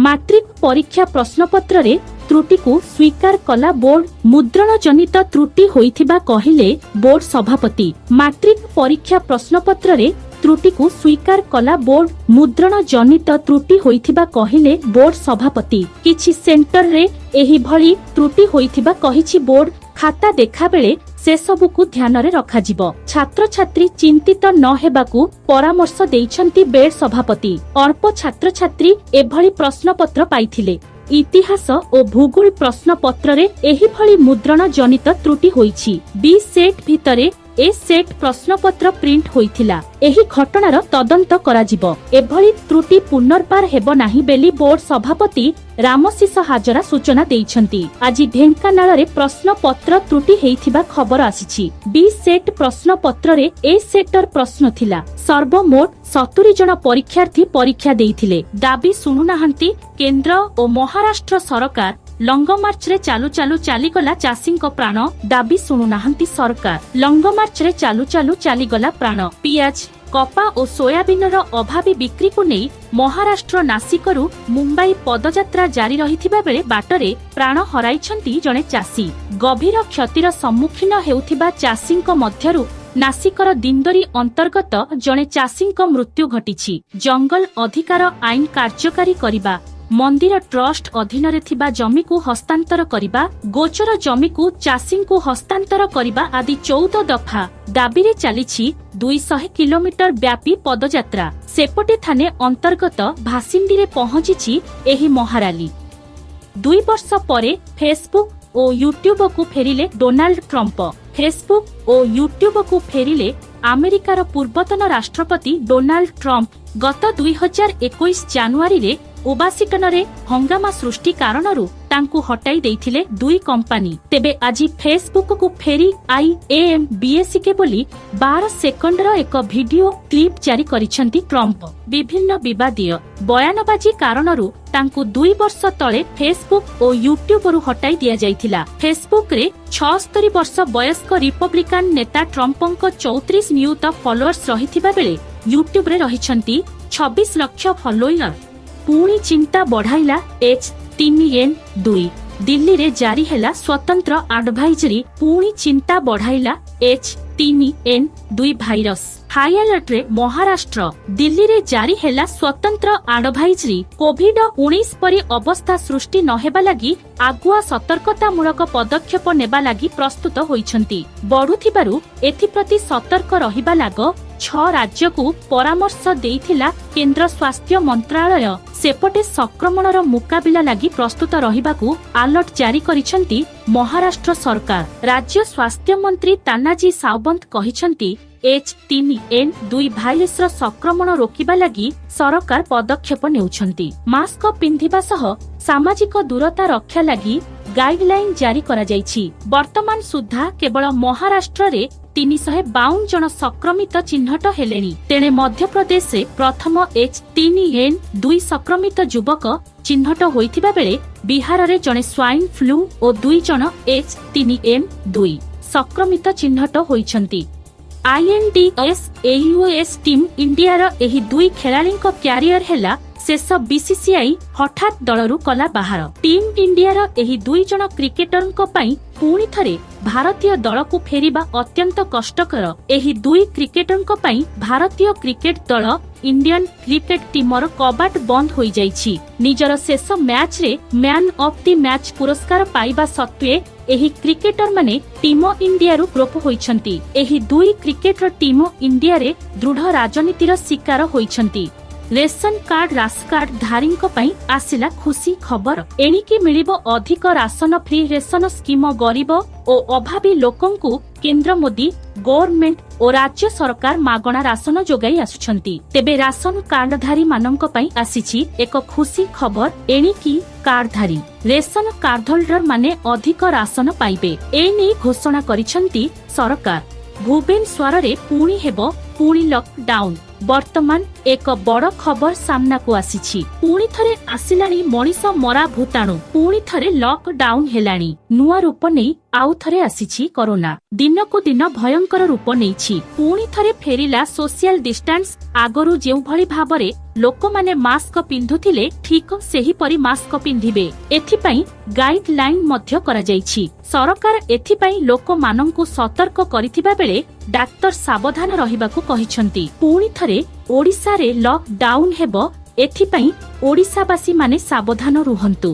Matric ପରୀକ୍ଷା ପ୍ରଶ୍ନପତ୍ରରେ ତ୍ରୁଟିକୁ ସ୍ୱୀକାର କଲା ବୋର୍ଡ। ମୁଦ୍ରଣ ଜନିତ ତ୍ରୁଟି ହୋଇଥିବା କହିଲେ ବୋର୍ଡ ସଭାପତି। ମାଟ୍ରିକ ପରୀକ୍ଷା ପ୍ରଶ୍ନପତ୍ରରେ ତ୍ରୁଟିକୁ ସ୍ୱୀକାର କଲା ବୋର୍ଡ। ମୁଦ୍ରଣ ଜନିତ ତ୍ରୁଟି ହୋଇଥିବା କହିଲେ ବୋର୍ଡ ସଭାପତି। କିଛି ସେଣ୍ଟରରେ ଏହିଭଳି ତ୍ରୁଟି ହୋଇଥିବା କହିଛି ବୋର୍ଡ। ଖାତା ଦେଖାବେଳେ ସେସବୁକୁ ଧ୍ୟାନରେ ରଖାଯିବ। ଛାତ୍ରଛାତ୍ରୀ ଚିନ୍ତିତ ନ ହେବାକୁ ପରାମର୍ଶ ଦେଇଛନ୍ତି ବୋର୍ଡ ସଭାପତି। ଅଳ୍ପ ଛାତ୍ରଛାତ୍ରୀ ଏଭଳି ପ୍ରଶ୍ନପତ୍ର ପାଇଥିଲେ। ଇତିହାସ ଓ ଭୂଗୋଳ ପ୍ରଶ୍ନପତ୍ରରେ ଏହିଭଳି ମୁଦ୍ରଣ ଜନିତ ତ୍ରୁଟି ହୋଇଛି। ବି ସେଟ୍ ଭିତରେ ଏ ସେଟ୍ ପ୍ରଶ୍ନପତ୍ର ପ୍ରିଣ୍ଟ ହୋଇଥିଲା। ଏହି ଘଟଣାର ତଦନ୍ତ କରାଯିବ। ଏଭଳି ତ୍ରୁଟି ପୁନର୍ବାର ହେବ ନାହିଁ ବୋଲି ବୋର୍ଡ ସଭାପତି ରାମଶିଷ ହାଜରା ସୂଚନା ଦେଇଛନ୍ତି। ଆଜି ଢେଙ୍କାନାଳରେ ପ୍ରଶ୍ନପତ୍ର ତ୍ରୁଟି ହେଇଥିବା ଖବର ଆସିଛି। ବି ସେଟ୍ ପ୍ରଶ୍ନପତ୍ରରେ ଏ ସେଟର ପ୍ରଶ୍ନ ଥିଲା। ସର୍ବମୋଟ 70 ଜଣ ପରୀକ୍ଷାର୍ଥୀ ପରୀକ୍ଷା ଦେଇଥିଲେ। ଦାବି ଶୁଣୁନାହାନ୍ତି କେନ୍ଦ୍ର ଓ ମହାରାଷ୍ଟ୍ର ସରକାର। ଲଙ୍ଗମାର୍ଚ୍ଚରେ ଚାଲୁ ଚାଲୁ ଚାଲିଗଲା ଚାଷୀଙ୍କ ପ୍ରାଣ। ଦାବି ଶୁଣୁନାହାନ୍ତି ସରକାର। ଲଙ୍ଗମାର୍ଚ୍ଚରେ ଚାଲୁ ଚାଲୁ ଚାଲିଗଲା ପ୍ରାଣ। ପିଆଜ, କପା ଓ ସୋୟାବିନର ଅଭାବୀ ବିକ୍ରିକୁ ନେଇ ମହାରାଷ୍ଟ୍ର ନାସିକରୁ ମୁମ୍ବାଇ ପଦଯାତ୍ରା ଜାରି ରହିଥିବା ବେଳେ ବାଟରେ ପ୍ରାଣ ହରାଇଛନ୍ତି ଜଣେ ଚାଷୀ। ଗଭୀର କ୍ଷତିର ସମ୍ମୁଖୀନ ହେଉଥିବା ଚାଷୀଙ୍କ ମଧ୍ୟରୁ ନାସିକର ଦିନ୍ଦୋରି ଅନ୍ତର୍ଗତ ଜଣେ ଚାଷୀଙ୍କ ମୃତ୍ୟୁ ଘଟିଛି। ଜଙ୍ଗଲ ଅଧିକାର ଆଇନ କାର୍ଯ୍ୟକାରୀ କରିବା, ମନ୍ଦିର ଟ୍ରଷ୍ଟ ଅଧୀନରେ ଥିବା ଜମିକୁ ହସ୍ତାନ୍ତର କରିବା, ଗୋଚର ଜମିକୁ ଚାଷୀଙ୍କୁ ହସ୍ତାନ୍ତର କରିବା ଆଦି 14 ଦଫା ଦାବିରେ ଚାଲିଛି 200 କିଲୋମିଟର ବ୍ୟାପୀ ପଦଯାତ୍ରା। ସେପଟେ ଥାନେ ଅନ୍ତର୍ଗତ ଭାସିଣ୍ଡିରେ ପହଞ୍ଚିଛି ଏହି ମହାରାଲି। 2 ବର୍ଷ ପରେ ଫେସବୁକ୍ ଓ ୟୁଟ୍ୟୁବକୁ ଫେରିଲେ ଡୋନାଲ୍ଡ ଟ୍ରମ୍ପ। ଫେସବୁକ୍ ଓ ୟୁଟ୍ୟୁବକୁ ଫେରିଲେ ଆମେରିକାର ପୂର୍ବତନ ରାଷ୍ଟ୍ରପତି ଡୋନାଲ୍ଡ ଟ୍ରମ୍ପ। ଗତ 2021 ଜାନୁଆରୀରେ ୱାଶିଂଟନରେ ହଙ୍ଗାମା ସୃଷ୍ଟି କାରଣରୁ ତାଙ୍କୁ ହଟାଇ ଦେଇଥିଲେ ଦୁଇ କମ୍ପାନୀ। ତେବେ ଆଜି ଫେସବୁକକୁ ଫେରି "I am back" ବୋଲି 12 ସେକଣ୍ଡର ଏକ ଭିଡିଓ କ୍ଲିପ୍ ଜାରି କରିଛନ୍ତି ଟ୍ରମ୍ପ। ବିଭିନ୍ନ ବିବାଦୀୟ ବୟାନବାଜି କାରଣରୁ ତାଙ୍କୁ 2 ବର୍ଷ ତଳେ ଫେସବୁକ୍ ଓ ୟୁଟ୍ୟୁବରୁ ହଟାଇ ଦିଆଯାଇଥିଲା। ଫେସବୁକରେ 76 ବର୍ଷ ବୟସ୍କ ରିପବ୍ଲିକାନ ନେତା ଟ୍ରମ୍ପଙ୍କ 34 ନିୟୁତ ଫଲୋଅର୍ସ ରହିଥିବା ବେଳେ ୟୁଟ୍ୟୁବରେ ରହିଛନ୍ତି 26 ଲକ୍ଷ ଫଲୋୟର। ପୁଣି ଚିନ୍ତା ବଢାଇଲା H3N2। ଦିଲ୍ଲୀରେ ଜାରି ହେଲା ସ୍ୱତନ୍ତ୍ର ଆଡଭାଇଜରୀ। ପୁଣି ଚିନ୍ତା ବଢାଇଲା H3N2 virus. ହାଇଆଲର୍ଟରେ ମହାରାଷ୍ଟ୍ର। ଦିଲ୍ଲୀରେ ଜାରି ହେଲା ସ୍ୱତନ୍ତ୍ର ଆଡଭାଇଜରୀ। କୋଭିଡ-19 ପରି ଅବସ୍ଥା ସୃଷ୍ଟି ନ ହେବା ଲାଗି ଆଗୁଆ ସତର୍କତାମୂଳକ ପଦକ୍ଷେପ ନେବା ଲାଗି ପ୍ରସ୍ତୁତ ହୋଇଛନ୍ତି। ବଢୁଥିବାରୁ ଏଥିପ୍ରତି ସତର୍କ ରହିବା ଲାଗି ଛଅ ରାଜ୍ୟକୁ ପରାମର୍ଶ ଦେଇଥିଲା କେନ୍ଦ୍ର ସ୍ୱାସ୍ଥ୍ୟ ମନ୍ତ୍ରାଳୟ। ସେପଟେ ସଂକ୍ରମଣର ମୁକାବିଲା ଲାଗି ପ୍ରସ୍ତୁତ ରହିବାକୁ ଆଲର୍ଟ ଜାରି କରିଛନ୍ତି ମହାରାଷ୍ଟ୍ର ସରକାର। ରାଜ୍ୟ ସ୍ୱାସ୍ଥ୍ୟମନ୍ତ୍ରୀ ତାନାଜୀ ସାୱନ୍ତ କହିଛନ୍ତି, H3N2 ଭାଇରସର ସଂକ୍ରମଣ ରୋକିବା ଲାଗି ସରକାର ପଦକ୍ଷେପ ନେଉଛନ୍ତି। ମାସ୍କ ପିନ୍ଧିବା ସହ ସାମାଜିକ ଦୂରତା ରକ୍ଷା ଲାଗି ଗାଇଡଲାଇନ ଜାରି କରାଯାଇଛି। ବର୍ତ୍ତମାନ ସୁଦ୍ଧା କେବଳ ମହାରାଷ୍ଟ୍ରରେ 352 ଜଣ ସଂକ୍ରମିତ ଚିହ୍ନଟ ହେଲେଣି। ତେଣେ ମଧ୍ୟପ୍ରଦେଶରେ ପ୍ରଥମ H3N2 ସଂକ୍ରମିତ ଯୁବକ ଚିହ୍ନଟ ହୋଇଥିବା ବେଳେ ବିହାରରେ ଜଣେ ସ୍ୱାଇନ୍ ଫ୍ଲୁ ଓ ଦୁଇ ଜଣ H3N2 ସଂକ୍ରମିତ ଚିହ୍ନଟ ହୋଇଛନ୍ତି। ଆଇଏନ୍ଡିଏସ୍ ଏୟୁଏସ୍ ଟିମ୍ ଇଣ୍ଡିଆର ଏହି ଦୁଇ ଖେଳାଳିଙ୍କ କ୍ୟାରିୟର ହେଲା ଶେଷ। ବିସିସିଆଇ ହଠାତ୍ ଦଳରୁ କଲା ବାହାର। ଟିମ୍ ଇଣ୍ଡିଆର ଏହି ଦୁଇ ଜଣ କ୍ରିକେଟରଙ୍କ ପାଇଁ ପୁଣି ଥରେ ଭାରତୀୟ ଦଳକୁ ଫେରିବା ଅତ୍ୟନ୍ତ କଷ୍ଟକର। ଏହି ଦୁଇ କ୍ରିକେଟରଙ୍କ ପାଇଁ ଭାରତୀୟ କ୍ରିକେଟ ଦଳ, ଇଣ୍ଡିଆନ କ୍ରିକେଟ ଟିମର କବାଟ ବନ୍ଦ ହୋଇଯାଇଛି। ନିଜର ଶେଷ ମ୍ୟାଚରେ ମ୍ୟାନ୍ ଅଫ୍ the match ପୁରସ୍କାର ପାଇବା ସତ୍ତ୍ୱେ ଏହି କ୍ରିକେଟରମାନେ ଟିମ୍ ଇଣ୍ଡିଆରୁ ଲୋପ ହୋଇଛନ୍ତି। ଏହି ଦୁଇ କ୍ରିକେଟର ଟିମ୍ ଇଣ୍ଡିଆରେ ଦୃଢ ରାଜନୀତିର ଶିକାର ହୋଇଛନ୍ତି। ରେସନ କାର୍ଡ, ରାସନ କାର୍ଡ ଧାରୀଙ୍କ ପାଇଁ ଆସିଲା ଖୁସି ଖବର। ଏଣିକି ମିଳିବ ଅଧିକ ରାସନ। ଫ୍ରି ରେସନ ସ୍କିମ ଗରିବ ଓ ଅଭାବୀ ଲୋକଙ୍କୁ କେନ୍ଦ୍ର ମୋଦି ଗଭର୍ଣ୍ଣମେଣ୍ଟ ଓ ରାଜ୍ୟ ସରକାର ମାଗଣା ରାସନ ଯୋଗାଇ ଆସୁଛନ୍ତି। ତେବେ ରାସନ କାର୍ଡଧାରୀ ମାନଙ୍କ ପାଇଁ ଆସିଛି ଏକ ଖୁସି ଖବର। ଏଣିକି କାର୍ଡଧାରୀ, ରେସନ କାର୍ଡ ହୋଲ୍ଡର ମାନେ ଅଧିକ ରାସନ ପାଇବେ। ଏନେଇ ଘୋଷଣା କରିଛନ୍ତି ସରକାର। ଭୁବନେଶ୍ୱରରେ ପୁଣି ହେବ ପୁଣି ଲକଡାଉନ। ବର୍ତ୍ତମାନ ଏକ ବଡ ଖବର ସାମ୍ନାକୁ ଆସିଛି। ପୁଣି ଥରେ ଆସିଲାଣି ମଣିଷ ମରା ଭୂତାଣୁ। ପୁଣି ଥରେ ଲକଡାଉନ ହେଲାଣି। ନୂଆ ରୂପ ନେଇ ଆଉ ଥରେ ଆସିଛି କରୋନା। ଦିନକୁ ଦିନ ଭୟଙ୍କର ରୂପ ନେଇଛି। ପୁଣି ଥରେ ଫେରିଲା ସୋସିଆଲ ଡିଷ୍ଟାନ୍ସ। ଆଗରୁ ଯେଉଁଭଳି ଭାବରେ ଲୋକମାନେ ମାସ୍କ ପିନ୍ଧୁଥିଲେ, ଠିକ ସେହିପରି ମାସ୍କ ପିନ୍ଧିବେ। ଏଥିପାଇଁ ଗାଇଡଲାଇନ ମଧ୍ୟ କରାଯାଇଛି। ସରକାର ଏଥିପାଇଁ ଲୋକମାନଙ୍କୁ ସତର୍କ କରିଥିବା ବେଳେ ଡାକ୍ତର ସାବଧାନ ରହିବାକୁ କହିଛନ୍ତି। ପୁଣି ଥରେ ଓଡ଼ିଶାରେ ଲକଡାଉନ ହେବ, ଏଥିପାଇଁ ଓଡ଼ିଶାବାସୀମାନେ ସାବଧାନ ରୁହନ୍ତୁ।